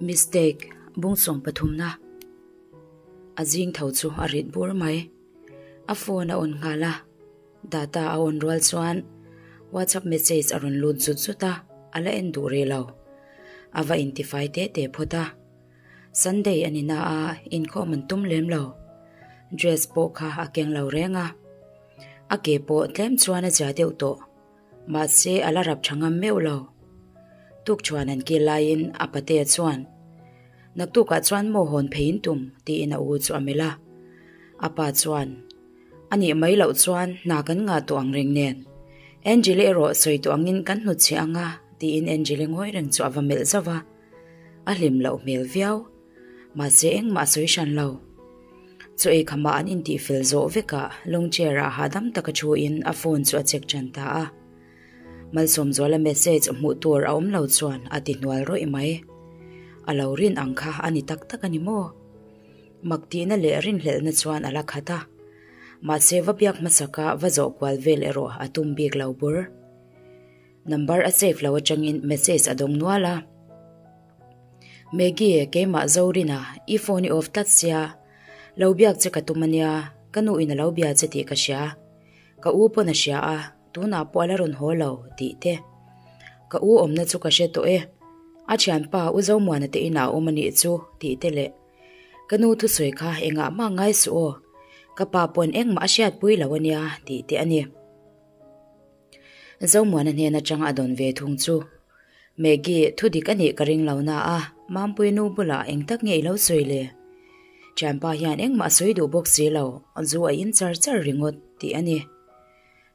Mistake, Bung sawmpathumna a zing tho chu a rit bur mai. A phone a on nghal a, data a on rual chuan WhatsApp message a rawn lut zut zut a, a la en duh rih lo. A va intifai teh teh phawt a. Sunday a ni na a, inkhawm an tum lem lo. Dress pawh kha a keng lo reng a. A ke pawh tlem chuan a zia deuh tawh. Mahse a la rap tha ngam meuh lo. Tukchuan an kil laiin a patea chuan, Naktukah chuan maw hawn phei in tum? tiin a u chu a melh a. A pa chuan, A nih mai loh chuan hna kan ngah tawh ang reng nen. Angel-i erawh sawi tawh angin kan hnutchhiah ang a, tiin Angel-i ngawi reng chu a va melh zauh a. A hlim loh hmel viau. Mahse engmah a sawi hran lo. Chaw ei khamah an intih fel zawh vekah lung chair ah hahdam taka thu in a phone chu a check tan ta a. Malsawmzuala message hmuh tur a awm lo chuan a ti hnual rawih mai. A lo rin ang kha a ni tak tak a ni maw? Mak tihna leh rinhlelhna chuan a la khat a. Mahse va biak hmasaka va zawh kual vel erawh a tum bik lo bur. Number a save lo atangin message a dawng nual a. Maggie, keimah Zorina, i phone i off tlat sia. Lo biak che ka tum ania, ka nu in a lo bia che tih ka hria. Ka u pawn a hria a, tunah pawh a la rawn haw lo, tih te. Ka u awmna chu ka hre tawh e. A thianpa U Zomuana te inah a awm anih chu, tih te leh. Ka nu thusawi kha engah mah ngai suh aw. Ka pa pawn engmah a hriatpui lo ania, tih te a ni. Zomuana hnen atang a dawn ve thung chu. Maggie, thu dik a nih ka ring lo na a, Mampuii nu bulah eng tak nge i lo sawi le? Thianpa hian engmah a sawi duh bawk si lo, zu a in char char ringawt tih a ni.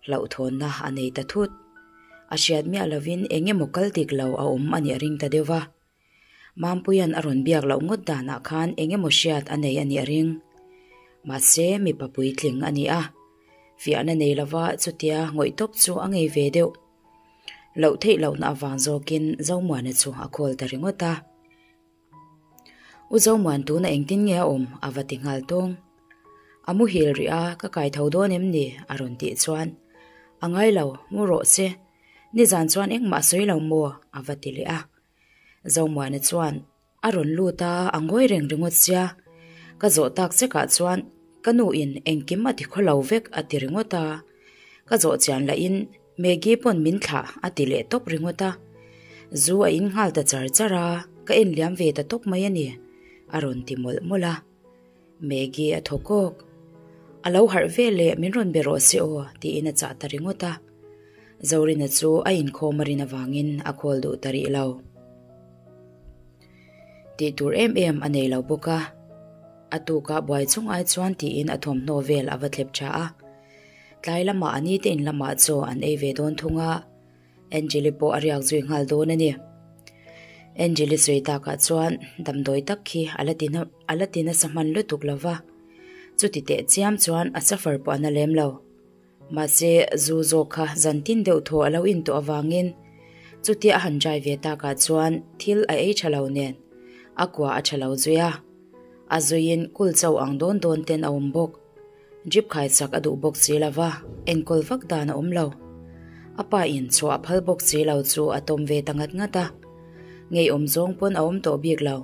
Hlauhthawnna a nei ta thut. A hriat miah lovin eng emaw kal dik lo a awm a nih a ring ta deuh va. Mampuia'n a rawn biak loh ngawt danah khan eng emaw hriat a nei a nih a ring. Mahse, mipa puitling a ni a. Fiahna nei lova chutia ngawih tawp chu a ngei ve deuh. Loh theih lohna avang zawkin Zomuana chu a call ta ringawt a. U Zomuan tuna engtin nge a awm? a va ti nghal tawng. A muhil rih a, ka kai tho dawn em ni? a rawn tih chuan, A ngai lo, mu rawh se. Nizan chuan engmah a sawi lo maw? a va ti leh a. Zomuana chuan, A rawn lut a, a ngawi reng ringawt sia. Ka zawh tak chekah chuan ka nu in engkim a ti khaw lo vek a ti ringawt a. Ka zawh chian lahin Maggie pawn min thlah a ti leh tawp ringawt a. Zu a in nghal ta char char a, ka en liam ve ta tawp mai a ni, a rawn ti mawlh mawlh a. Maggie a thaw kawk. A lo harh ve leh min rawn be rawh se aw tiin a chah ta ringawt a. Zorina chu a inkhawm a rin avangin a khawl duh ta rih lo. Tih tur em em a nei lo bawk a. A tuka buai chung ai chuan tiin a thawmhnaw vel a va thlep tha a. Tlai lamah a nite in lamah chaw an ei ve dawn thung a. Angeli pawh a riak zui nghal dawn a ni. Angeli sawi takah chuan damdawi tak khi a la ti a la ti nasa hman lutuk lo va, chuti teh chiam chuan a suffer pawh a na lem lo. Mahse, zu zawk kha zan tin deuh thaw a lo in tawh avangin chutia a han dry ve takah chuan thil a ei tha lo nen a kua a tha lo zui a, a zuiin kul chauh ang dawn dawn ten a awm bawk. Drip khai chak a duh bawk si lo va, enkawl vak dan a awm lo. A pa in chhuah a phal bawk si lo chu a tawm ve ta ngat ngat a. Ngeiawm zawng pawn a awm tawh bik lo.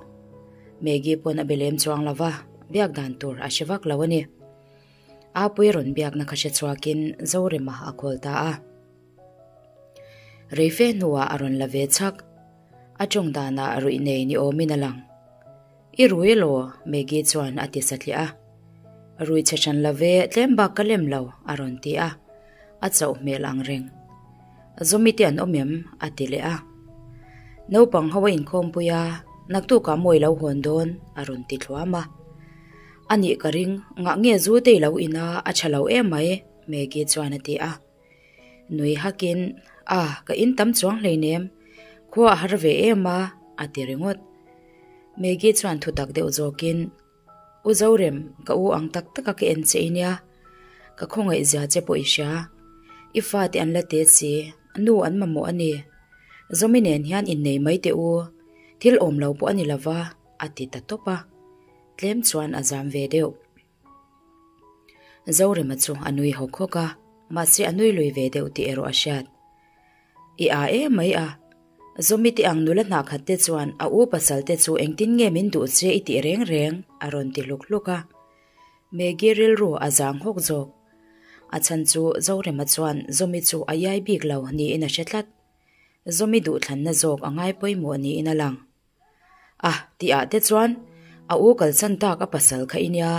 Maggie pawn a be lem chuang lo va, biak dan tur a hre vak lo a ni. Apuii rawn biakna kha hre chhuakin Zorema a call ta a. Reife hnuah a rawn la ve chak. A tawng danah ruih nei ni awmin a lang. I rui elaw? Maggie chuan a ti satliah a. Rui chhe hran lo ve, tlem bak ka lem lo, a rawn ti a. A chauh hmel ang reng. Zawmi te an awm em? a ti leh a. Naupang ho a inkhawmpui a, naktukah mawi lo hawn dawn, a rawn ti thluam a. A nih ka ring, ngah nge zu te i lo in a, a tha lo em mai, Maggie chuan a ti a. Nui hakin, A, ka in tam chuang hleinem, khua a har ve em a, a ti ringawt. Maggie chuan thutak deuh zawkin, U Zorem, ka u ang tak taka ka en che i nia, ka khawngaih zia che pawh i hria. I fate an la te si, nu an mamawh a ni. Zawmi nen hian innei mai teh u, thil awm lo pawh a ni lova, a ti ta tawp a. Tlem chuan a zam ve deuh. Zorema chu a nui hawk hawk a, mahse a nui lui ve deuh tih erawh a hriat. I a em mai a. Zawmi te ang nula hna khat te chuan a u pasal te chu engtin nge min duh che i tih reng reng a rawn ti hluk hluk a. Maggie rilru a zang hawk zawk. A chhan chu Zorema chuan Zawmi chu a iai bik lo niin a hre tlat. Zawmi duhthlanna zawk a ngai pawimawh niin a lang. A tih ah te chuan a u kalsan tak a pasal kha i nia,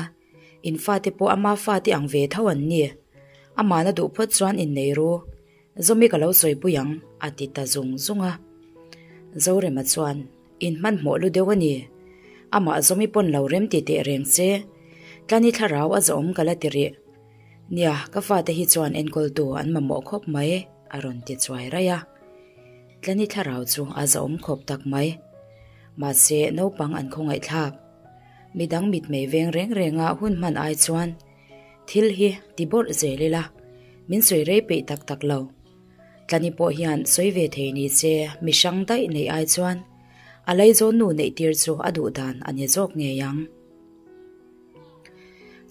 in fate pawh ama fate ang ve tho an ni. Amahna duh phawt chuan innei ru, Zawmi ka lo sawipui ang a ti ta zung zung a. Zorema chuan in hmanhmawh lu deuh a ni, amah Zawmi pawn lo rem ti teh reng che, Tlani thlarau a zawhawm ka la ti rih. Nia, ka fate hi chuan enkawltu an mamawh khawp mai a rawn ti chuai raih a. Tlani thlarau chu a zahawm khawp tak mai. Mahse, naupang an khawngaihthlak. Midang mitmei veng reng renga hun hman ai chuan thil hi ti bawrh zel ila, min sawi rei peih tak tak lo. Tlani pawh hian sawi ve thei ni se mi hrang daih neih ai chuan a laizawn nu neih tir chu a duh dan a ni zawk ngei ang.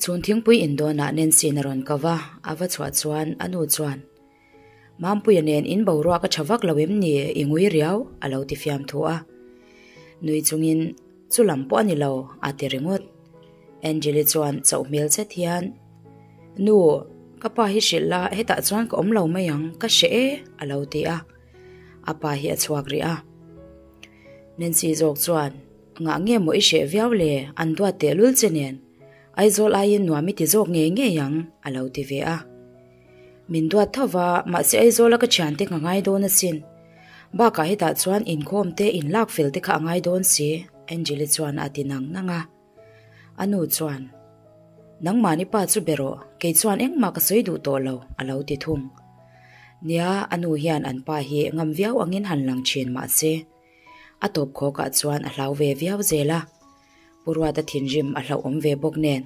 Chhun thingpui indawnah Nancy-in a rawn ko va, a va chhuah chuan a nu chuan, Mampuia nen in boruak a tha vak lo em ni i ngui riau a lo ti fiam thu a. Nui chungin chu lam pawh a ni lo a ti ringawt. Angeli chuan chauh hmel zet hian Nu, ka pa hi hrilh la hetah chuan ka awm lo mai ang ka hreh e a lo ti a. A pa hi a chhuak rih a. Nancy zawk chuan Ngah nge maw i hreh viau le an duat tehlul che nen Aizawl aiin nuam i ti zawk ngei ngei ang a lo ti ve a. Min duat tho va, mahse Aizawla ka thiante ka ngai dawn asin. Bakah hetah chuan inkhawm te inlak fel te kha a ngai dawn si, Angeli chuan a ti nang nang a. A nu chuan, Nangmahni pa chu be rawh, kei chuan engmah ka sawi duh tawh lo, a lo ti thung. Nia, a nu hian an pa hi ngam viau angin han lang thin mahse, a tawp khawkah chuan a hlau ve viau zel a. Pu Ruata thinrim a hlauhawm ve bawk nen.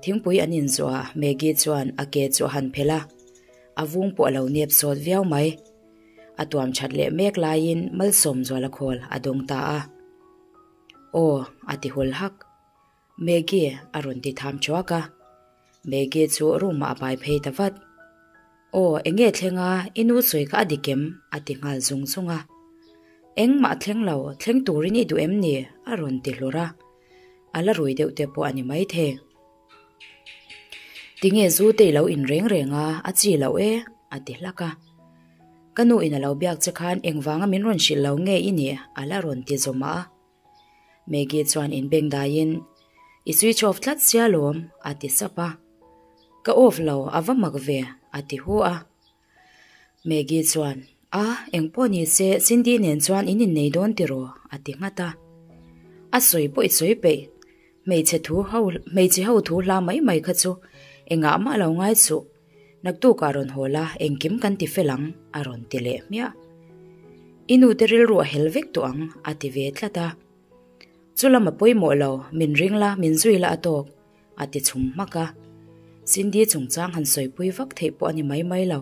Thingpui an inzawh a, Maggie chuan a ke chu a han phelh a, a vung pawh a lo nep sawt viau mai. A tuam that leh mek laiin Malsawm zuala khawl a dawng ta a. Aw, a ti hul hak. Maggie a rawn ti tham thuak a. Maggie chu room ah a bai phei ta vat. Aw, eng nge thleng a, i nu sawi kha a dik em? a ti nghal zung zung a. Engmah a thleng lo, thleng turin i duh em ni? a rawn ti hlur a. A la rui deuh te pawh a ni maithei. Tinge zu te i lo in reng reng a, a chi loh e, a ti hlak a. Ka nu in a lo biak che khan engvanga min rawn hrilh lo nge i nih? a la rawn ti zawm a. Maggie chuan in beng daiin, I switch off tlat sia lawm, a ti sap a. Ka off lo, a va mak ve, a ti hu a. Maggie chuan, A, engpawh ni se, Cindy nen chuan in innei dawn tiraw? a ti nghat a. A sawi pawh i sawi peih. Hmeichhe thu ho, hmeichhe ho thu hla mai mai kha chu engah mah lo ngai suh. Naktukah rawn haw la, engkim kan ti fel ang, a rawn ti leh hmiah. I nute rilru a hel vek tawh ang, a ti ve tlat a. Chu lam a pawimawh lo, min ring la, min zui la a tawk. A ti chhum hmak a. Cindy chungchang han sawipui vak theih pawh a ni mai mai lo.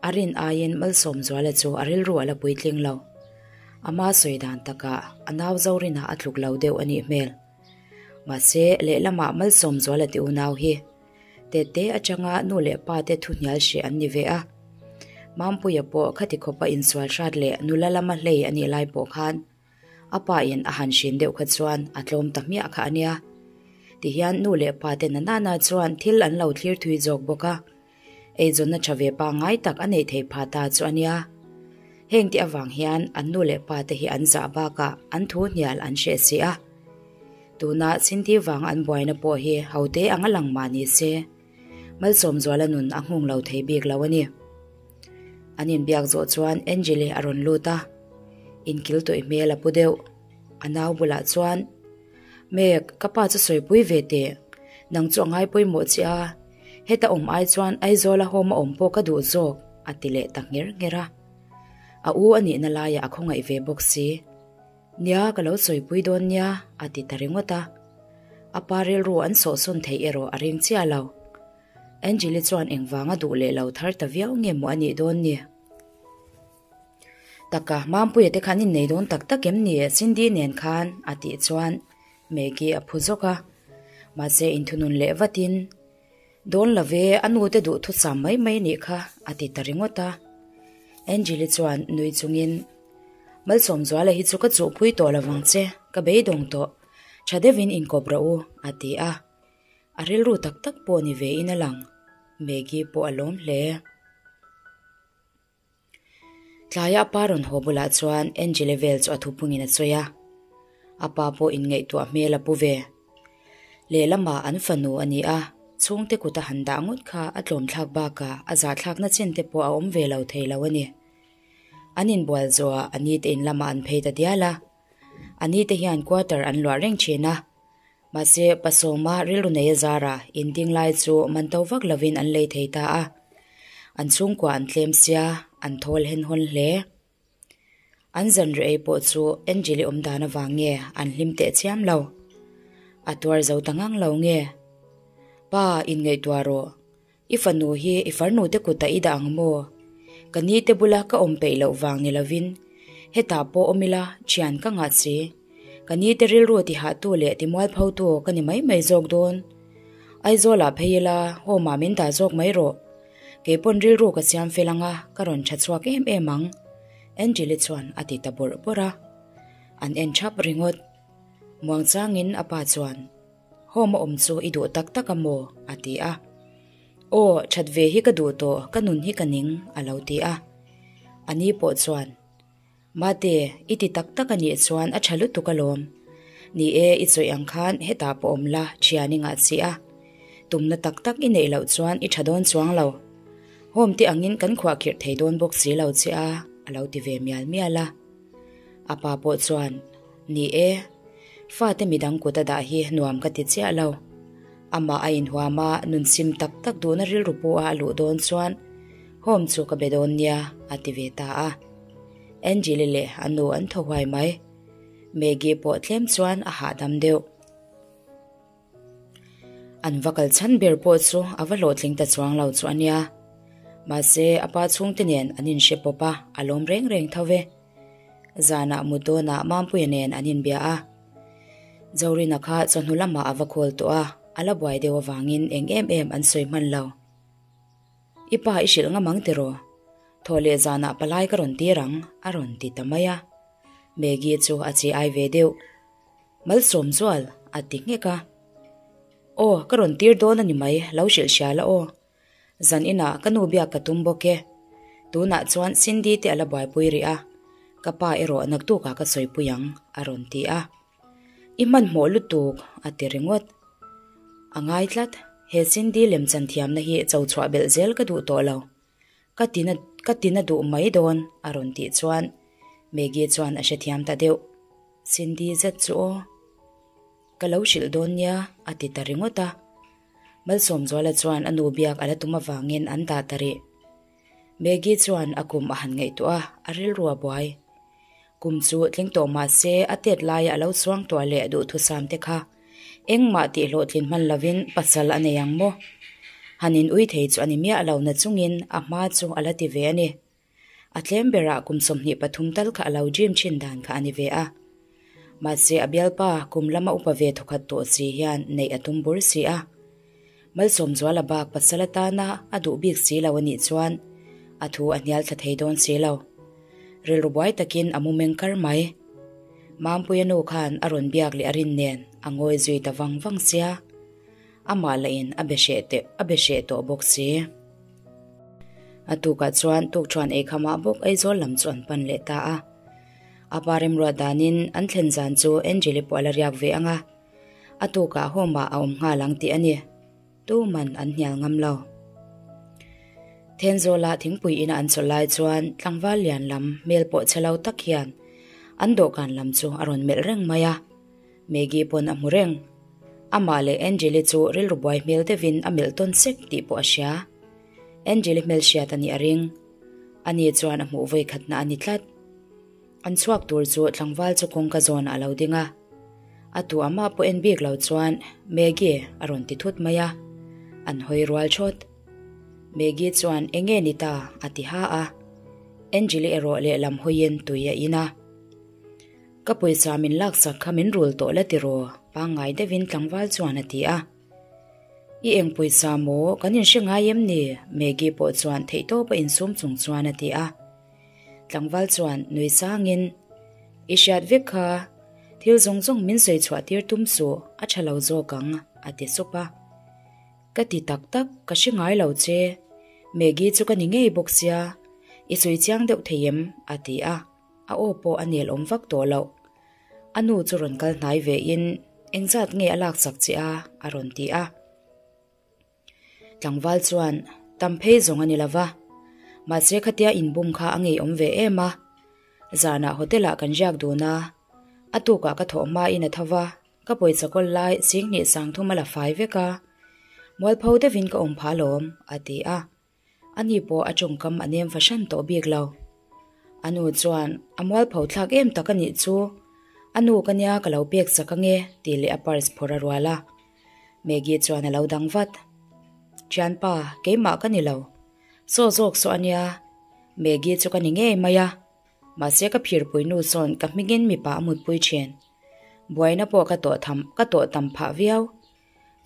A rin aiin Malsawmzuala chu a rilru a la puitling lo. Ama sawi dan takah a nau Zorinah a tluk lo deuh a nih hmel. Mahse, lehlamah Malsawmzuala ti unau hi tete atanga nu leh pa te thu hnial hreh an ni ve a. Mampuia pawh khati khawpa insual hrat leh nula lama hlei a nih lai pawh khan A pa in a han hrin deuh kha chuan a tlawm ta hmiah kha a nia. Tihian nu leh pa te nanana chuan thil an lo thlir thui zawk bawk a. Eizawnna tha ve pangngai tak a neih theih phah ta chu a nia. Heng te avang hian an nu leh pa te hi an zah bakah an thu hnial an hreh si a. Tuna Chinti vang an buaina pawh hi hote anga lang mah ni se, Malsawmzuala nun a nghung lo thei bik lo a ni. An inbiak zawh chuan Angeli a rawn lut a, inkil tawih hmel a pu deuh. A nau bulah chuan, Mek, ka pa chu sawipui ve teh, nang chu a ngai pawimawh che a, heta awm ai chuan Aizawla home a awm pawh ka duh zawk, a ti leh ta ngher ngher a. A u a nihna laiah a khawngaih ve bawk si. Nia, ka lo sawipui dawn nia, a ti ta ringawt a. A pa rilru an sawhsawn theih erawh a ring chiah lo. Angeli chuan engvanga duh leh lo thar ta viau nge maw a nih dawn ni? Taka, Mampuia te khan innei dawn tak tak em ni Cindy nen khan? a tih chuan Maggie a phu zawk a. Mahse inthunun leh vatin, Dawn lo ve, a nu te duh thusam mai mai nih kha, a ti ta ringawt a. Angeli chuan nui chungin. Malsawmzuala hi chu ka chuhpui tawh lovang che, ka beidawng tawh. Tha deuhin inkawp rawh u, a ti a. A rilru tak tak pawh ni ve in a lang. Maggie pawh a lawm hle. Tlaia a pa rawn haw bulah chuan Angel-i vel chu a thupungin a sawi a. A pa pawh inngaihtuah hmel a pu ve. Lehlamah an fanu a ni a, chhungte kut a han dah ngawt kha a tlawmthlak bakah a zahthlakna chen te pawh a awm ve lo thei lo a ni. An inbual zawhah a nite in lamah an phei ta dial a. A nite hian quarter an luah reng thin a. Mahse, Pasawma rilru nei a zara in ding lai chu man to vak lovin an lei thei ta a. An chhungkua an tlem sia, an thawl hen hawn hle. An zanriah ei pawh chu Angel-i awm dan avang nge an hlim teh chiam lo. A tuar zo ta ngang lo nge? Pa, inngaihtuah rawh. I fanu hi i farnu te kutah i dah ang maw? Ka ni te bula ka awm peih loh vang ni lovin hetah pawh awm ila thian ka ngah si. Ka ni te rilru tihahtu leh timualphotu ka ni mai mai zawk dawn. Aizawlah phei ila home ah min dah zawk mai rawh. Kei pawn rilru ka siam fel anga ka rawn tha chhuak em em ang Angeli chuan a ti ta bawrh bawrh a. An en thap ringawt. Muangchangin a pa chuan. Home a awm chu i duh tak tak a maw? a ti a. Aw, that ve hi ka duh tawh, ka nun hi ka ning, a lo ti a. A ni pawh chuan, Mate, i ti tak tak a nih chuan a tha lutuk alawm. Ni e, i chawih ang khan hetah pawh awm la, thian i ngah chi a. Tumna tak tak i neih loh chuan i tha dawn chuang lo. Home te angin kan khuahkhirh thei dawn bawk si lo che a, a lo ti ve mial mial a. A pa pawh chuan, Ni e, fate midang kut a dah hi nuam ka ti chiah lo. Amah a inhuam a, nun sim tak tak duhna rilru pawh a luh dawn chuan Home chu ka be dawn nia, a ti ve ta a. Angel-i leh a nu an thaw huai mai. Maggie pawh tlem chuan a hahdam deuh. An va kal chhan ber pawh chu a va hlawhtling ta chuang lo chu a nia. Mahse, a pa chhungte nen an inhre pawp a, a lawm reng reng tho ve. Zanah mut dawnah Mampuia nen an inbia a. Zorina kha chawhnu lamah a va khawl tawh a, a la buai deuh avangin eng em em an sawi hman lo. I pa i hrilh ngam ang tiraw? Thaw leh zanah palai ka rawn tir ang, a rawn ti ta mai a. Maggie chu a chi ai ve deuh. Malsawm zual, a ti nghek a. Aw, ka rawn tir dawn a ni mai, lo hrilh hria la aw. Zan inah ka nu biak ka tum bawk e. Tunah chuan Cindy te a la buaipui rih a, ka pa erawh naktukah ka sawipui ang, a rawn ti a. I hmanhmawh lutuk, a ti ringawt. A ngai tlat, he Cindy lemchan thiamna hi cho chhuah belh zel ka duh tawh lo. Ka tina ka tina duh mai dawn, a rawn tih chuan Maggie chuan a hrethiam ta deuh. Cindy zet chu aw. Ka lo hrilh dawn nia, a ti ta ringawt a. Malsawmzuala chuan a nu biak a la tum avangin an dah ta rih. Maggie chuan a kum a han ngaihtuah a, a rilru a buai. Kum chu tling tawh mah se a tet laia a lo chuang tuah leh duhthusam te kha engmah tih hlawhtlin hman lovin pasal a nei ang maw? Han in ui thei chu a ni miah lo na chungin a hma chu a la ti ve a ni. A tlem berah kum 23 tal kha a lo dream thin dan kha a ni ve a. Mahse a bialpa kum lama upa ve thawkhat tawh si hian neih a tum bur si a. Malsawmzuala bak pasal atana a duh bik si lo a nih chuan a thu a hnial thla thei dawn si lo. Rilru buai takin a mu meng kar mai. Mampuia nu khan a rawn biak leh a rin nen a ngawi zui ta vang vang sia. Amah lahin a be hreh teh a be hreh tawh bawk si. A tukah chuan tukṭhuan eikhamah bawk Aizawl lam chu an pan leh ta a. A pa remruat danin an thlen zan chu Angel-i pawh a la riak ve ang a. A tukah home ah a awm nghal ang tih a ni. Tuman an hnial ngam lo. Thenzawla thingpui ina an chawlh lai chuan tlangval lian lam hmel pawh che lo tak hian an dawhkan lam chu a rawn melh reng mai a. Maggie pawn a hmu reng. Amah leh Angel-i chu rilru buai hmel deuhin a melh tawn sek tih pawh a hria. Angel-i hmelhriat a nih a ring. Ani chuan a hmuh vawi khatna a ni tlat. An chhuak tur chu tlangval chu kawngka zawnah a lo ding a. A tu amah pawh en bik lo chuan Maggie a rawn ti thut mai a. An hawi rual thawt. Maggie chuan enge ni ta a ti ha a. Angel-i erawh lehlam hawiin tui a in a. Ka pawisa min laksak kha min rul tawh la tiraw? Pangngai deuhin tlangval chuan a ti a. I eng pawisa maw? Kan inhre ngai em ni? Maggie pawh chuan theihtawp a insum chung chuan a ti a. Tlangval chuan nui sangin. I hriat vek kha, thil zawng zawng min sawi chhuah tir tum suh, a tha lo zawk ang, a ti sup a. Ka ti tak tak, ka hre ngai lo che. Maggie chu ka ni ngei bawk sia, i sawi chiang deuh thei em? a ti a, a aw pawh a nel awm vak tawh loh. A nu chu rawn kal hnai ve in, Engzat nge a laksak che a? a rawn ti a. Tlangval chuan, Tam phei zawng a ni lo va, mahse khatia inbum kha a ngeiawm ve em a. Zanah hotel ah kan riak dun a, a tukah ka thawh hmain a tho va, ka pawisa kawl lai Singhnih Sangthum a la fai vek a, mualpho deuhin ka awm phah alawm, a ti a. Ani pawh a tawngkam a nem fahran tawh bik lo. A nu chuan, A mualpho thlak em tak a nih chu, a nu ka nia ka lo pek sak ange, tih leh a purse phawrh a rual a. Maggie chuan a lo dang vat. Thianpa, keimah ka ni lo. Saw zawk saw a nia. Maggie chu ka ni ngei mai a. Mahse ka phirpui nu sawn ka hmingin mipa a mutpui thin. Buaina pawh ka tawh tham ka tawh tam phah viau.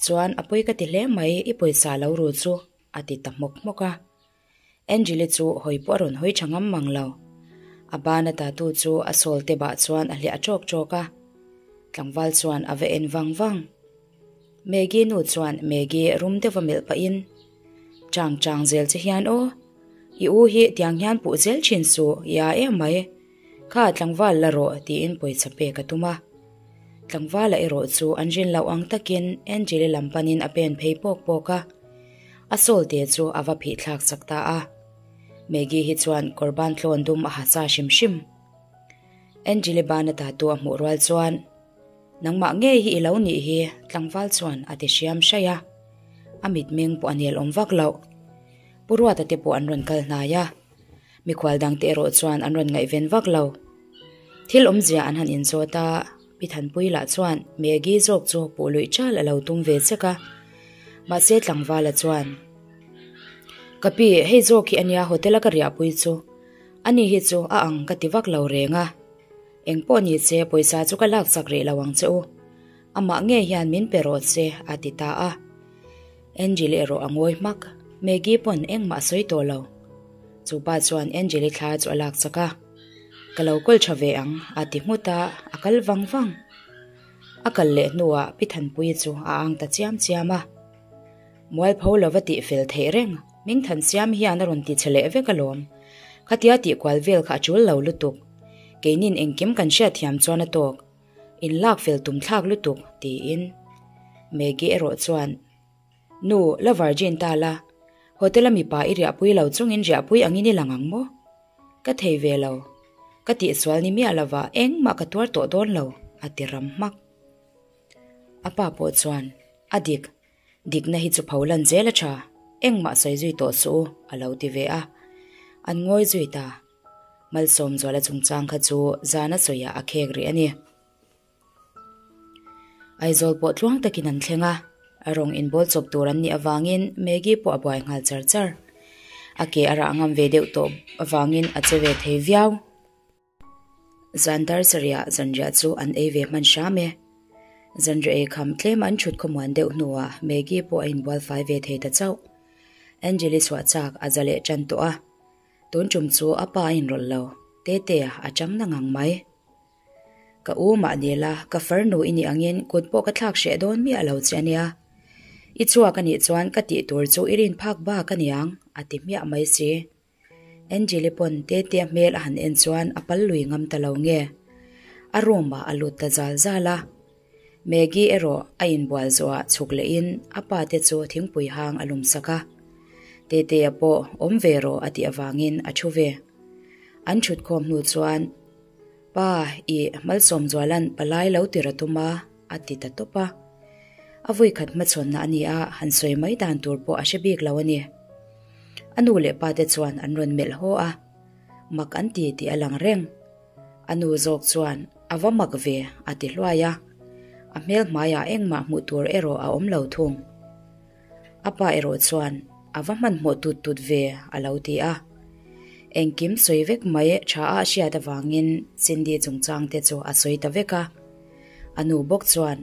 Chuan a pawi ka ti hle mai i pawisa lo ru chu a ti ta hmawk hmawk a. Angeli chu hawi pawh a rawn hawi tha ngam mang lo. A bana tattoo chu a sawl te bah chuan a hliah tawk tawk a. Tlangval chuan a va en vang vang. Maggie nu chuan Maggie rum deuh a melh pahin, Chang chang zel che hian aw, i u hi tiang hian puh zel thin suh i a em mai. Kha tlangval la rawh tiin pawisa pek a tum a. Tlangvala erawh chu an rin loh ang takin Angeli lam panin a pen phei pawk pawk a. A sawlte chu a va phih thlak sak ta a. Maggie hi chuan kawr ban tlawn dum a ha sa hrim hrim. Angeli bana tattoo a hmuh rual chuan, Nangmah ngei hi i lo nih hi tlangval chuan a ti hriam hraih a. A mitmeng pawh a nel awm vak loh. Pu Ruata te pawh an rawn kal hnai a. Mikhual dangte erawh chuan an rawn ngaihven vak lo. Thil awmzia an han inzawt a, Pi Thanpui lah chuan Maggie zawk chu puh luih ṭal a lo tum ve chek a. Mahse Tlangvala chuan, Ka pi, hei zawk hi a nia hotel a ka riahpui chu. Ani hi chu a ang ka ti vak lo reng a. Eng pawh ni che pawisa chu ka laksak rih lo ang che u. Amah ngei hian min pe rawh che, a ti ta a. Angel erawh a ngawi hmak. Maggie pawn engmah a sawi tawh lo. Chu pa chuan Angel-i thla chu a lak chak a. Ka lo kawl tha ve ang, a ti nghut a, a kal vang vang. A kal leh hnuah Pi Thanpuii chu a ang ta chiam chiam a. Mualpho lova tih fel theih reng, Ming Than Siam hian a rawn ti che leh vek alawm. Khatia tih kual vel kha a tul lo lutuk. Keinin engkim kan hriatthiam chuan a tawk. In lak fel tum thlak lutuk, tiin. Maggie erawh chuan, Nu, la virgin ta la, hotel a mipa i riahpui lo chungin riahpui angin i lang ang maw? Ka thei ve lo. Ka tihsual ni miah lova engmah ka tuar tawh dawn lo, a ti ram hmak. A pa pawh chuan, A dik, dikna hi chu pho lan zel a tha, engmah sawi zui tawh suh u, a lo ti ve a. An ngawi zui ta. Malsawmzuala chungchang kha chu zana sawiah a khek rih a ni. Aizawl pawh tluang takin an thleng a, a rawng inbawl chawp tur an nih avangin Maggie pawh a buai nghal char char. A ke a rah ngam ve deuh tawh avangin a che ve thei viau. Zan dar sarihah zanriah chu an ei ve hman hram e. Zanriah ei kham tlem an thut khawmuan deuh hnuah Maggie pawh a inbual fai ve thei ta chauh. Angeli chhuah chak a za leh tan tawh a. Tun tum chu a pa a inrawlh lo, Tetea a chang na ngang mai. Ka u mah nila, ka farnu i nih angin kut pawh ka thlak hreh dawn miah lo che a nia. I chhuak a nih chuan ka tih tur chu i rin phak bak a niang, a ti hmiah mai si. Angeli pawn Tetea hmel a han en chuan a pal lui ngam ta lo nge. A room ah a lut ta zal zal a. Maggie erawh a inbual zawhah chhuk lehin a pa te chu thingpui hang a lum sak a. Tetea pawh awm ve rawh a tih avangin a thu ve. An thutkhawm hnu chuan Pa, i Malsawmzuala'n palai lo tir a tum a, a ti ta tawp a. A vawikhat hmachhawnna a ni a, han sawi mai dan tur pawh a hre bik lo a ni. A nu leh pa te chuan an rawn melh haw a, mak an ti tih a lang reng. A nu zawk chuan, A va mak ve, a ti hluai a. A hmel hmaiah engmah hmuh tur erawh a awm lo thung. A pa erawh chuan, A va hmanhmawh tut tut ve, a lo ti a. Engkim sawi vek mai tha a hriat avangin Cindy chungchang te chu a sawi ta vek a. A nu bawk chuan,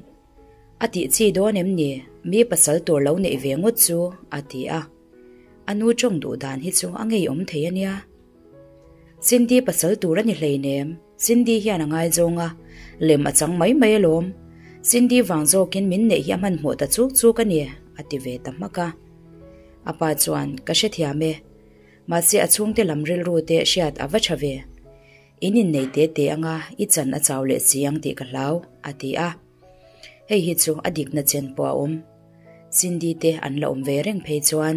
A tih chi dawn em ni? Mi pasal tur lo neih ve ngawt chu, a ti a. A nu tawng duh dan hi chu a ngeiawm thei a nia. Cindy pasal tur a ni hleinem. Cindy hian a ngaizawng a, lem a chang mai mai alawm. Cindy vang zawkin min neih hi a hmanhmawh ta chuk chuk a ni, a ti ve ta hmak a. A pa chuan, Ka hrethiam e. Mahse a chhungte lam rilru te hriat a va tha ve. In innei te te anga i chan a chau leh si ang tih ka hlau, a ti a. Hei hi chu a dikna chen pawh a awm. Cindy te an la awm ve reng phei chuan.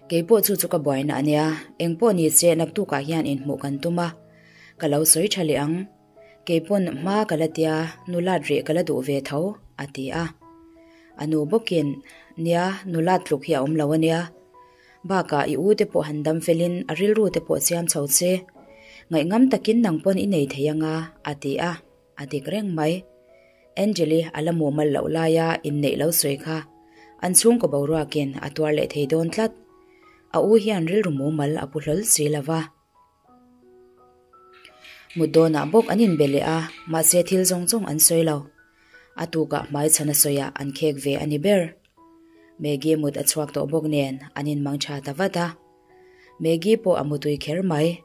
Kei pawh chu chu ka buaina a nia, eng pawh ni che naktukah hian inhmuh kan tum a, ka lo sawi tha leh ang. Kei pawn hma ka la tia, nulat rih ka la duh ve tho, a ti a. A nu bawkin, Nia, nulat tluk hi a awm lo a nia. Bakah i u te pawh han dam felin a rilru te pawh siam chho che. Ngaihngam takin nang pawn i nei thei anga, a ti a. A dik reng mai. Angeli a la mumal loh laia inneih lo sawi kha an chhungkaw boruakin a tuar leh thei dawn tlat. A u hian rilru mumal a pu hlawl si lo va. Mut dawnah bawk an inbe leh a, mahse thil zawng zawng an sawi lo. A tukah hmaichhan a sawiah an khek ve a ni ber. Maggie mut a chhuak tawh bawk nen an inmang tha ta vat a. Maggie pawh a mutui kher mai.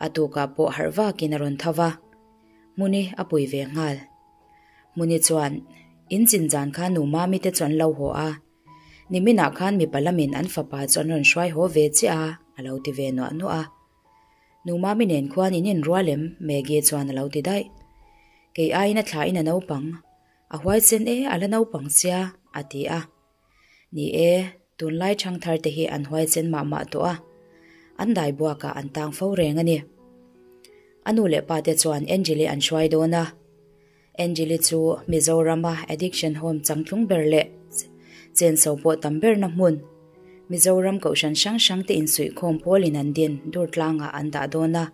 A tukah pawh harh vakin a rawn tho va. Hmuni a pui ve nghal. Hmuni chuan, In chin zan kha nu Mami te chu an lo haw a, niminah khan mipa lamin an fapa chu an rawn hruai haw ve chiah a, a lo ti ve nuah nuah a. Nu Mami nen khuan in inrual em? Maggie chuan a lo ti daih. Kei aiin a thlain a naupang. A huaisen e, a la naupang sia, a ti a. Ni e, tunlai ṭhangthar te hi an huaisen mah mah tawh a, an dai buakah an tang fo reng a ni. A nu leh pa te chuan Angeli an hruai dawn a. Angeli chu Mizorama addiction home changtlung ber leh chenso pawh tam berna hmun, Mizoram kohhran hrang hrang te insuihkhawm pawlin an din Durtlangah an dah dawn a.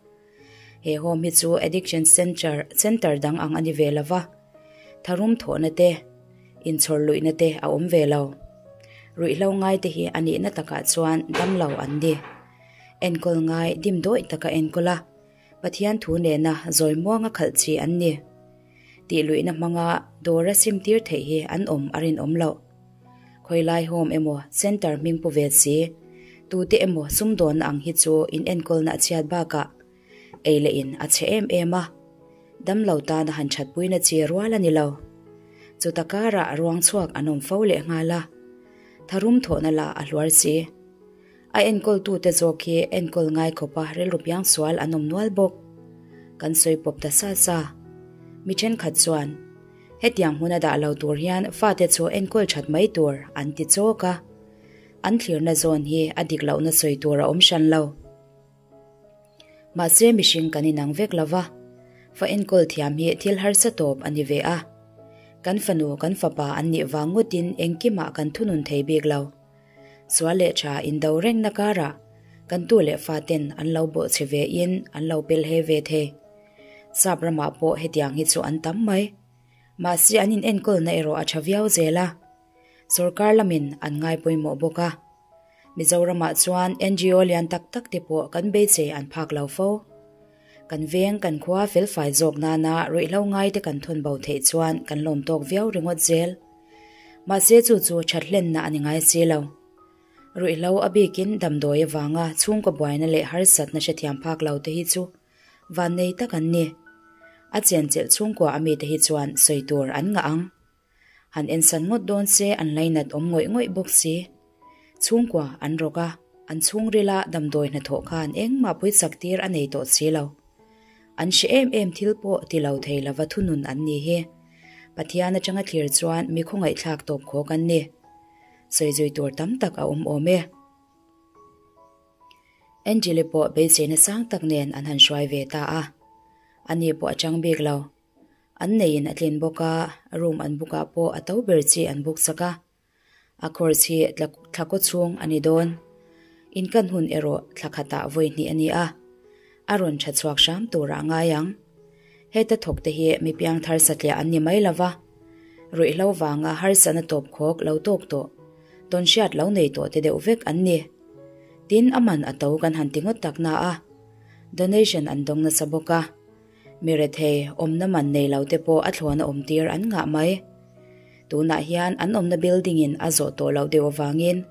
He home hi chu addiction centre centre dang ang a ni ve lo va, tharum thawhna te, inchhawr luihna te a awm ve lo. Ruihhlo ngai te hi a nihna takah chuan damlo an ni. Enkawl ngai dim dawih taka enkawl a, Pathian thu nena zawi muanga khalh chi an ni. Tih luihna hmanga dawra sim tir theih hi an awm a rinawm loh. Khawilai home emaw centre hming pu ve si, tute emaw sumdawnna ang hi chu in enkawlna a chhiat bakah ei leh in a chhe em em a, damlo tana han thatpuina chi rual a ni lo. Chuta karah ruang chhuak an awm fo leh nghal a, tharum thawhna lah a hluar si. A enkawltute zawk hi enkawl ngai khawpa rilru piang sual an awm nual bawk. Kan sawi pawp ta sa sa. Mi thenkhat chuan, Hetiang hmuna dah lo tur hian fate chu enkawl that mai tur an ti chawk a. An thlirna zawn hi a dik lohna sawi tur a awm hran lo. Mahse mihring kan inang vek lo va, fa enkawl thiam hi thil harsa tawp a ni ve a. Kan fanu kan fapa an nih vang ngawtin engkimah kan thunun thei bik lo. Sual leh tha indo rengna karah kan tu leh faten an lo bawhchhe ve in an lo pel he ve thei. Sap ramah pawh hetiang hi chu an tam mai. Mahse an in enkawlna erawh a tha viau zel a. Sorkar lamin an ngai pawimawh bawk a. Mizoramah chuan NGO lian tak tak te pawh kan beisei an phak lo fo. Kan veng kan khua felfai zawk nana ruihhlo ngai te kan thawn bo theih chuan kan lawm tawk viau ringawt zel. Mahse chu chu that hlenna a ni ngai si lo. Ruihhlo a bikin damdawi avanga chhungkaw buaina leh harsatna hrethiam phak lo te hi chu vannei tak an ni. A chenchilh chhungkua a mite hi chuan sawi tur an ngah ang. Han ensan ngawt dawn se an lainat awm ngawih ngawih bawk si. Chhungkua an rawk a, an chhungrila damdawi hnathawh khan engmah puichak tir a nei tawh si lo. An hre em em thil pawh ti lo thei lova thunun an ni hi. Pathian atanga thlir chuan mi khawngaihthlak tawp khawk an ni. Sawi zui tur tam tak a awm awm e. Angeli pawh beiseina sang tak nen an han hruai ve ta a. Ani pawh a chang bik lo. An neiin a tlin bawk a, room an book ah pawh a to ber chi an book sak a. A course hi thla kaw chhung a ni dawn. Inkan hun erawh thla khatah vawi hnih a ni a, a rawn tha chhuak hram turah a ngai ang. Heta thawk te hi mi piang thar satliah an ni mai lova, ruihhlo vanga harsatna tawp khawk lo tawk tawh, tawnhriat lo nei tawh te deuh vek an ni. Tin, a man a to kan han ti ngawt tak na a, donation an dawng nasa bawk a. Mi rethei, awmna man nei lo te pawh a thlawn a awm tir an ngah mai. Tunah hian an awmna building in a zawh tawh loh deuh avangin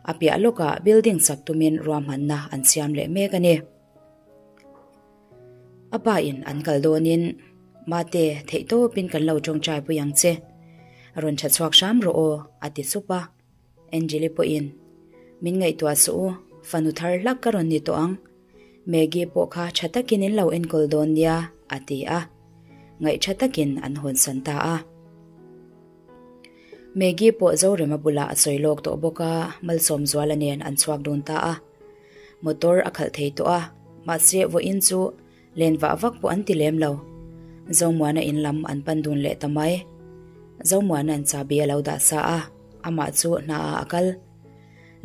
a piah lawkah building sak tumin ruahmanna an siam leh mek a ni. A pa in an kal dawnin, Mate, theihtawpin kan lo tawngtai pui ang che. Rawn tha chhuak hram rawh aw, a ti sup a. Angeli pawhin, Min ngaihtuah suh u, fanu thar hlak ka rawn ni tawh ang. Maggie pawh kha tha takin in lo enkawl dawn nia, a ti a. Ngaih tha takin an hawnsan ta a. Maggie pawh Zorema bulah a sawi lawk tawh bawk a, Malsawmzuala nen an chhuak dun ta a. Motor a khalh thei tawh a, mahse vawiin chu len vah vak pawh an ti lem lo. Zomuana in lam an pan dun leh ta mai. Zomuana'n chabi a lo dah sa a, amah chu hna ah a kal.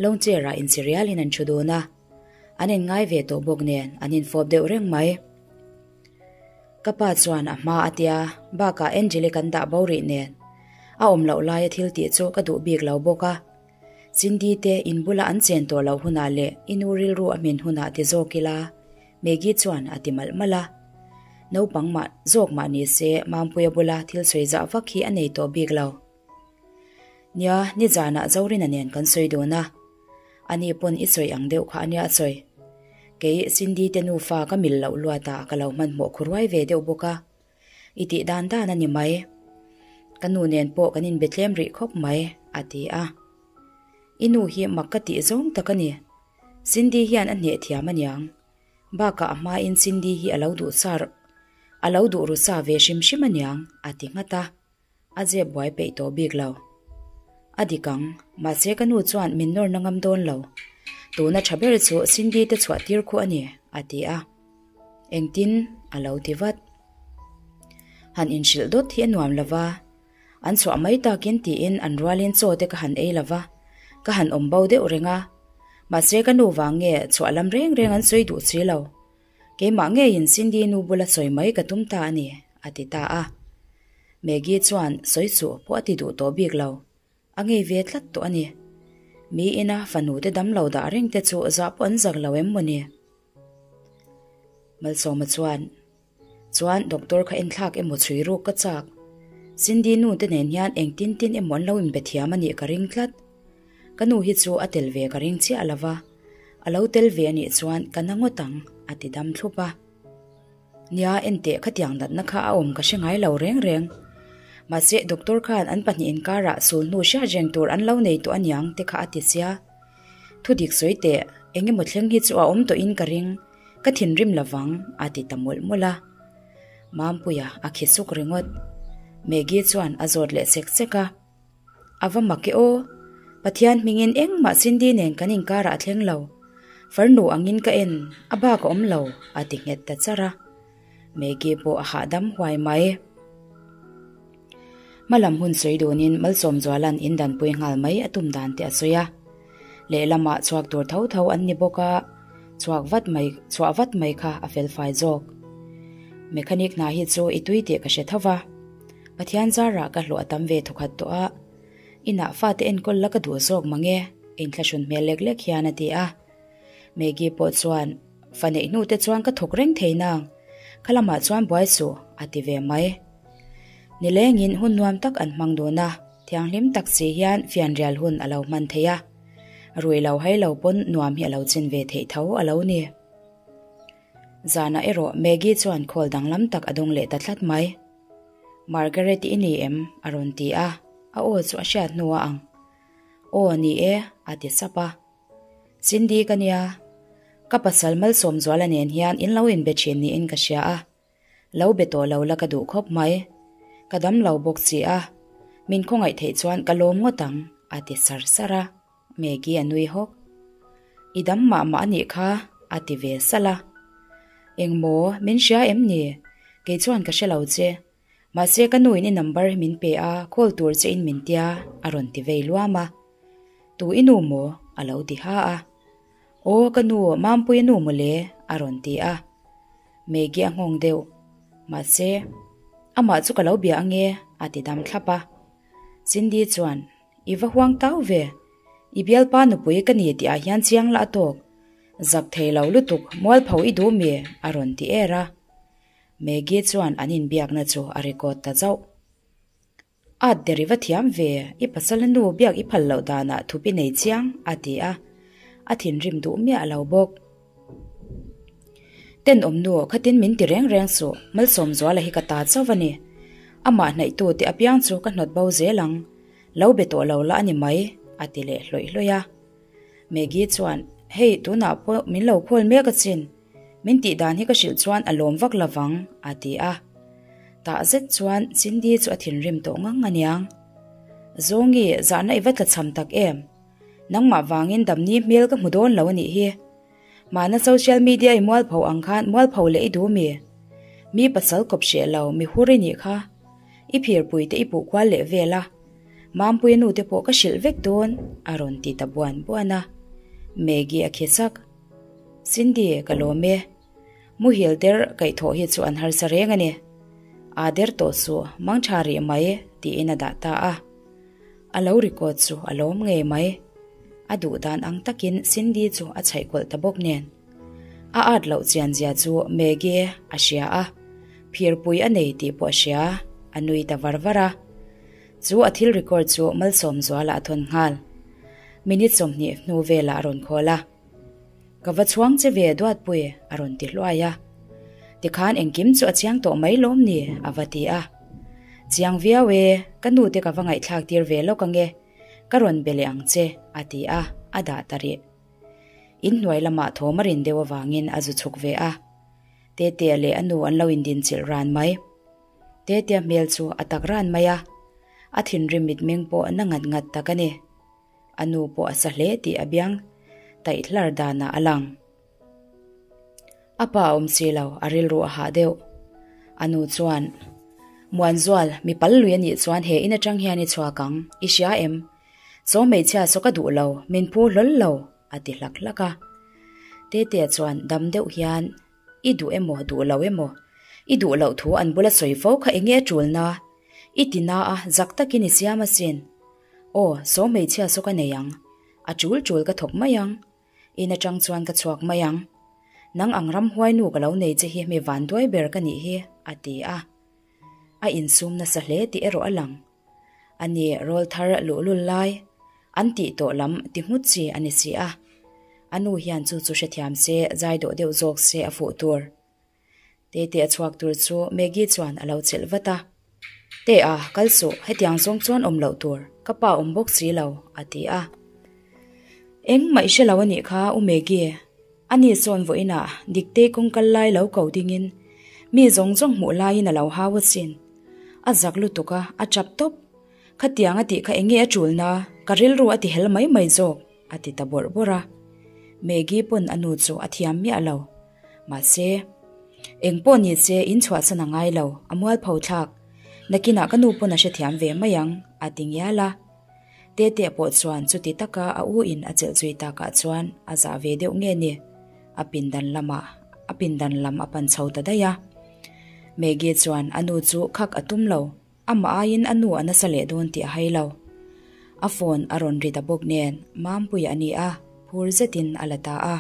Long chair ah insi rialin an thu dun a, an inngai ve tawh bawk nen an infawp deuh reng mai. Ka pa chuan a hma a tia, bakah Angeli kan dah bo rih nen a awm loh laia thil tih chu ka duh bik lo bawk a. Cindy te in bula an chen tawh loh hunah leh i nu rilru a hmin hunah ti zawk ila, Maggie chuan a ti malh malh a. Naupang mah zawk mah ni se Mampuia bula thil sawi zah vak hi a nei tawh bik lo. Nia, nizanah Zorina nen kan sawi dun a. Ani pawn i sawi ang deuh kha ania a sawi. Kei Cindy te nufa ka mil loh luatah ka lo hmanhmawh khuruai ve deuh bawk a. I tih dan dan a ni mai. Ka nu nen pawh kan inbe tlem rih khawp mai, a ti a. I nu hi mak ka tih zawng tak a ni. Cindy hian a hneh thiam aniang. Bakah a hmain Cindy hi a lo duh sa a lo duh ru sa ve hrim hrim aniang, a ti nghat a. A zep buai peih tawh bik lo. A dik ang, mahse ka nu chuan min nawr na ngam dawn lo. Tuna tha ber chu Cindy te chhuah tir khu a ni, a ti a. Engtin? A lo ti vat. Han inhrilh dawt hi a nuam lo va, an chhuah mai takin tiin an rualin chaw te ka han ei lo va, ka han awm bo deuh reng a. Mahse ka nu vang nge chhuah lam reng reng an sawi duh si lo. Keimah ngeiin Cindy nu bula sawi mai ka tum ta a ni, a ti ta a. Maggie chuan sawi suh pawh a ti duh tawh bik lo. A ngei ve tlat tawh a ni. Mi ina fanu te dam lo dah reng te chu zah pawh an zak lo em maw ni? Malsawma chuan, Chuan doctor kha enthlak emaw chhui ruk ka chak. Cindy nu te nen hian engtin tin emaw an lo inbe thiam a nih ka ring tlat. Ka nu hi chu a tel ve ka ring chiah lo va, a lo tel ve a nih chuan ka na ngawt ang, a ti dam thlup a. Nia, enteh khatiang natna kha a awm ka hre ngai lo reng reng. Mahse, doctor khan an pahnih inkarah sul hnu hriat reng tur an lo nei tawh aniang te kha a ti sia. Thudik sawi teh, eng emaw thleng hi chu a awm tawhin ka ring, ka thinrim lovang, a ti ta mawlh mawlh a. Mampuia a khi suk ringawt. Maggie chuan a zawt leh sek sek a. A va mak e aw! Pathian hmingin engmah Cindy nen kan inkarah a thleng lo. Farnu angin ka en, a bak a awm lo, a ti nghet ta char a. Maggie pawh a hahdam huai mai. Hmalam hun sawi dunin Malsawmzuala'n in danpui nghal mai a tum dan te a sawi a. Lehlamah chhuak tur tho tho an ni bawk a, chhuak vat mai chhuah vat mai kha a felfai zawk. Mechanic hna hi chu i tui tih ka hre tho va. Pathian zarah ka hlawh a tam ve thawkhat tawh a, inah fate enkawl la ka duh zawk mang e, inthlahrun hmel lek lek hian a ti a. Maggie pawh chuan, Fa neih hnu te chuan ka thawk reng thei nang, kha lamah chuan buai suh, a ti ve mai. Nilengin hun nuam tak an hmang dun a, thianghlim tak si hian fianrial hun a lo hman thei a, rui lo hai lo pawn nuam hi a lo chin ve theih tho a lo ni. Zanah erawh Maggie chuan call danglam tak a dawng leh ta tlat mai. Margaret i ni em? a rawn ti a, a aw chu a hriat hnu a ang. Aw ni e, a ti sap a. Cindy ka nia, ka pasal Malsawmzuala nen hian in lo inbe thin niin ka hria a, lo be tawh lo la ka duh khawp mai. Ka dam lo bawk si a, min khawngaih theih chuan ka lawm ngawt ang, a ti sar sar a. Maggie a nui hawk. I dam mah mah a nih kha, a ti ve salh a. Engmaw, min hria em ni? Kei chuan ka hre lo che. Mahse ka nuin i number hi min pe a, call tur che in min tia, a rawn ti vei luam a. Tu i nu maw? a lo ti ha a. Aw ka nu, Mampuia nu maw le? a rawn ti a. Maggie a nghawng deuh. Mahse, amah chu ka lo bia ange, a ti dam thlap a. Cindy chuan, I va huang tau ve. I bialpa nupui ka ni tih ah hian chiang la a tawk. Zak thei lo lutuk, mualpho i duh mi? a rawn ti er a. Maggie chuan an inbiakna chu a record ta zauh. At der i va thiam ve, i pasala nu biak i phal loh danah thup i nei chiang, a ti a. A thinrim duh miah lo bawk. Tenawm nu, khatin min ti reng reng suh, Malsawmzuala hi ka ta chauh a ni. Amah hnaihtu te apiang chu ka hnawt bo zel ang. Lo be tawh lo la a ni mai, a ti leh hlawih hlawih a. Maggie chuan, Hei, tunah pawh min lo call mek a chin. Min tih dan hi ka hrilh chuan a lawm vak lovang, a ti a. Tah zet chuan Cindy chu a thinrim tawh ngang aniang. Zawngi, zahna i va tlachham tak em? Nangmah vangin damni hmel ka hmu dawn lo a nih hi. Mahna social media i mualpho ang khan mualpho leh i duh mi? Mi pasal kawp hreh lo, mi hur i nih kha. I phirpui te i puh kual leh vel a. Mampuia nu te pawh ka hrilh vek dawn, a rawn ti ta buan buan a. Maggie a khi sak. Cindy, ka lawm e. Muhil der kaihthawh hi chu an harsa reng a ni. Aa der tawh suh, mangtha rih mai, tiin a dah ta a. A lo record chu a lawm ngei mai. A duh dan ang takin Cindy chu a chhaih kawlh ta bawk nen. A at loh chian zia chu Maggie a hria a, phirpui a nei tih pawh a hria, a nui ta var var a. Chu a thil record chu Malsawmzuala a thawn nghal. Minute 20 hnu velah a rawn khawl a. Ka va chhuang che ve Duatpui a rawn ti hluai a. Tikhan engkim chu a chiang tawh mai lawm ni a va ti a. Chiang viau e, ka nu te ka va ngaihthlak tir ve lawk ange, ka rawn be leh ang che a ti a, a dah ta rih. Inhnuai lamah thawm a rin deuh avangin a zu chhuk ve a. Tetea leh a nu an lo indinchilh ran mai. Tetea hmel chu a tak ran mai a, a thinrim mitmeng pawh na ngat ngat tak a ni. A nu pawh a sa hle tih a biang taih hlar danah a lang. A pa a awm si lo, a rilru a hah deuh. A nu chuan, Muanzual, mi pal lui a nih chuan he in atang hian i chhuak ang, i hria em? Chaw hmeichhia saw ka duh lo, min phu hlawl lo, a ti hlak hlak a. Tetea chuan dam deuh hian, I duh emaw, duh lo emaw, i duh loh thu an bula sawi fo kha enge a ṭulna? I ti na a, zak takin i siam asin. Aw, saw hmeichhia saw ka nei ang. A ṭul ṭul ka thawk mai ang. In aṭang chuan ka chhuak mai ang. Nang ang ramhuai nu ka lo nei che hi mi vanduai ber ka nih hi, a ti a. A insum nasa hle tih erawh a lang. A ni, rawlthar luhlul lai, an tih tawh lam ti nghut chi a ni si a. A nu hian chu chu hrethiam se, zai dawh deuh zawk se a fuh tur. Tete a chhuak tur chu Maggie chuan a lo chelh vat a. Te a, kal suh, hetiang zawng chuan awm loh tur, ka pa awm bawk si lo, a ti a. Engmah i hre lo a nih kha, U Maggie. Ani sawn vawiinah Diktei kawng kal lai lo ko dingin mi zawng zawng hmuh laiin a lo hau asin. A zak lutuk a, a chap tawp. Khatiang a tih kha enge a ṭulna, ka rilru a ti hel mai mai zawk, a ti ta bawrh bawrh a. Maggie pawn a nu chu a thiam miah lo. Mahse, eng pawh ni se in chhuahsan a ngai lo, a mualpho thlak. Nakinah ka nu pawn a hrethiam ve mai ang, a ti ngial a. Tetea pawh chuan chuti taka a u in a chelh zui takah chuan a zah ve deuh nge ni? A pindan lamah a pindan lam a pan chho ta daih a. Maggie chuan a nu chu khak a tum lo, amah aiin a nu a nasa leh dawn tih a hai lo. A phone a rawn ri ta bawk nen Mampuia a ni a, phur zetin a la ta a.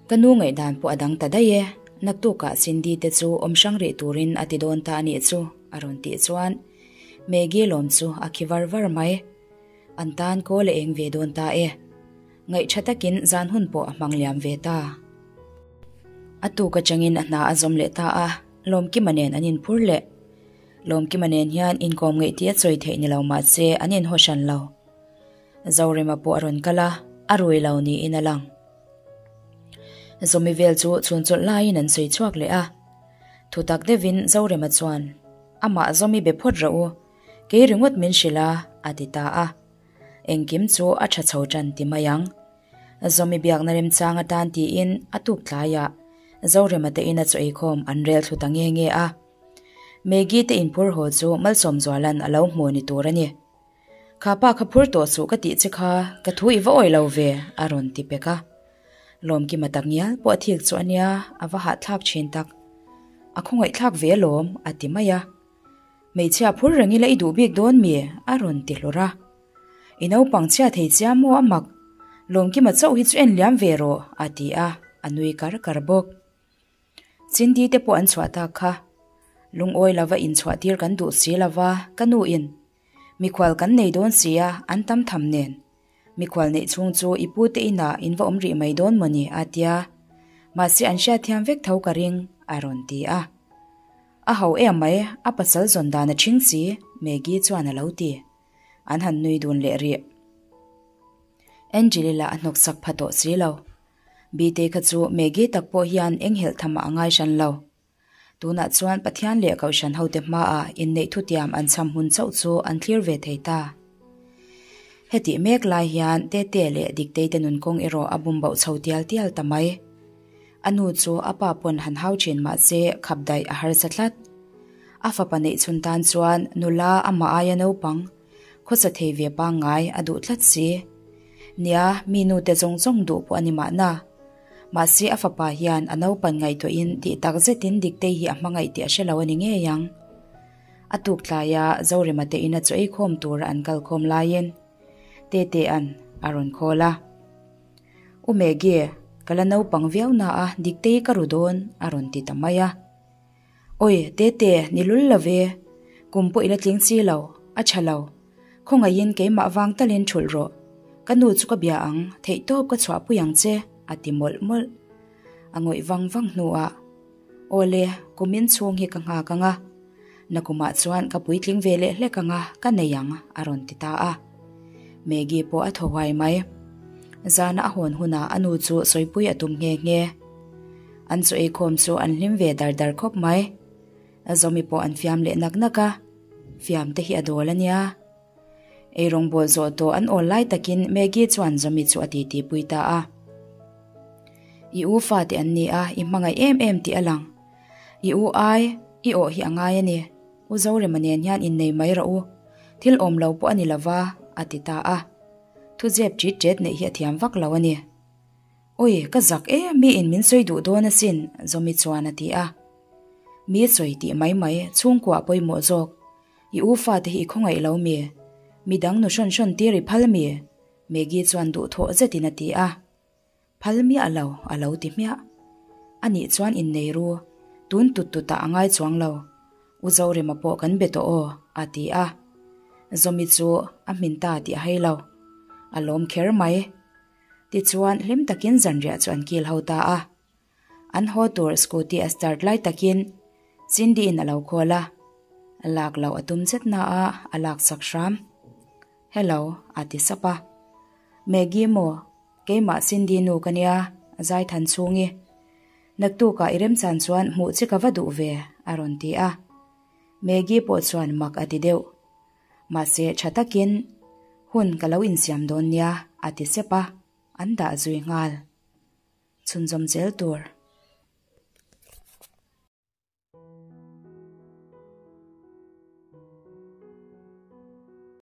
Ka nu ngaihdan pawh a dang ta daih e, naktukah Cindy te chu awm hrang rih turin a ti dawn ta a nih chu, a rawn tih chuan Maggie lawm chu a khi var var mai. An tan kawl a eng ve dawn ta e. Ngaihtha takin zan hun pawh a hmang liam ve ta. A tuk atangin a hna a zawm leh ta a, Lawmkima nen an inphur leh. Lawmkima nen hian inkawm ngeih tih a sawi theih ni lo mahse an inhaw hran lo. Zorema pawh a rawn kal a, a rui lo niin a lang. Zawmi vel chu chhun chawlh laiin an sawi chhuak leh a. Thutak deuhin Zorema chuan, Amah Zawmi be phawt rawh u, kei ringawt min hrilh a, a ti ta a. Engkim chu a tha chho tan ti mai ang. Zawmi biakna remchang atan tiin a tuk tlaiah Zorema te ina chaw eikhawm an rel thlu ta nge nge a. Maggie te inphur haw chu Malsawmzuala'n a lo hmu ni tur a ni. Kha pa kha phur tawh suh ka tih che kha, ka thu i va awih lo ve, a rawn ti pek a. Lawmkima tak ngial pawh a thik chu a nia, a va hahthlak thin tak. A khawngaihthlak ve alawm, a ti mai a. Hmeichhia phur reng ila i duh bik dawn mi? a rawn ti hlawrh a. I naupang chhia thei chia maw a mak? Lawmkima chauh hi chu en liam ve rawh, a ti a, a nui kar kar bawk. Cindy te pawh an chhuah tak kha. Lungawi lova inchhuah tir kan duh si lova, ka nu in. Mikhual kan nei dawn si a, an tam tham nen. Mikhual neih chhung chu i pu te inah in va awm rih mai dawn maw ni? a tia. Mahse an hriatthiam vek tho ka ring, a rawn ti a. A ho em mai, a pasal zawn dan a ṭhing si, Maggie chuan a lo ti. An han nui dun leh rih. Angeli lah a hnawksak pha tawh si lo. Bite kha chu Maggie tak pawh hian eng helh tham ah a ngai hran lo. Tunah chuan Pathian leh Kohhran hote hmaah inneih thutiam an chham hun chauh chu an thlir ve thei ta. Hetih mek lai hian Tete leh Diktei te nun kawng erawh a bum bauh chho tial tial ta mai. A nu chu a pa pawn han hau thin mah se khap daih a harsa tlat. A fapa neih chhun tan chuan nula amah aia naupang, khawsa thei ve pangngai a duh tlat si. Nia, mi nute zawng zawng duh pawh a ni mahna. Mahse a fapa hian a naupan ngaihtuahin tih tak zetin Diktei hi a hmangaih tih a hre lo a ni ngei ang. A tuk tlaia Zorema te ina chaw ei khawm tura an kal khawm laiin Tetea'n a rawn khawl a. U Maggie, ka la naupang viau na a Diktei ka ru dawn a rawn ti ta mai a. Awi, Tete, ni lul lo ve. Kum pawh i la tling chi lo, a tha lo. Khawngaihin keimah vang talin thulh rawh. Ka nu chu ka bia ang, theihtawp ka chhuahpui ang che, a ti mawlh mawlh. A ngawih vang vang hnuah, Awle, kumin chhung hi ka nghak ang a. Nakumah chuan ka puitling ve leh hlek ang a, ka nei ang, a rawn ti ta a. Maggie pawh a thaw huai mai. Zana a hawn hunah a nu chu sawipui a tum nghe nghe. An chaw eikhawm chu an hlim ve dar dar khawp mai. Zawmi pawh an fiam leh nak nak a, fiam te hi a dawl a nia. Eirawng bawl zawh tawh an awl lai takin Maggie chuan Zawmi chu a titi pui ta a. I u fate an ni a, i hmangaih em em tih a lang. I u ai, i awh hi a ngai a ni. U Zorema nen hian innei mai rawh u. Thil awm lo pawh a ni lova, a ti ta a. Thuzep ṭit ṭet neih hi a thiam vak lo a ni. Ui, ka zak e, miin min sawi duh dawn asin, Zawmi chuan a ti a. Mi sawi tih mai mai, chhungkua pawimawh zawk. I u fate hi i khawngaih lo mi? Midang nu hrawn hrawn tir i phal mi? Maggie chuan duhthawh zetin a ti a. Phal miah lo, a lo ti hmiah. Anih chuan innei ru, tun tut tutah a ngai chuang lo. U Zorema pawh kan be tawh aw, a ti a. Zawmi chu a hmin ta tih a hei lo. A lawm kher mai. Tichuan hlim takin zanriah chu an kil ho ta a. An haw tur scooty a start lai takin Cindy in a lo call a, lak loh a tum zet na a, a lak sak hram. Hello, a ti sap a. Maggie maw, keimah Cindy nu ka nia, zai than chhungi. Naktukah i remchan chuan hmuh che ka va duh ve, a rawn ti a. Maggie pawh chuan mak a ti deuh. Mahse tha takin hun ka lo insiam dawn nia, a ti sep a, an dah zui nghal. Chhunzawm zel tur.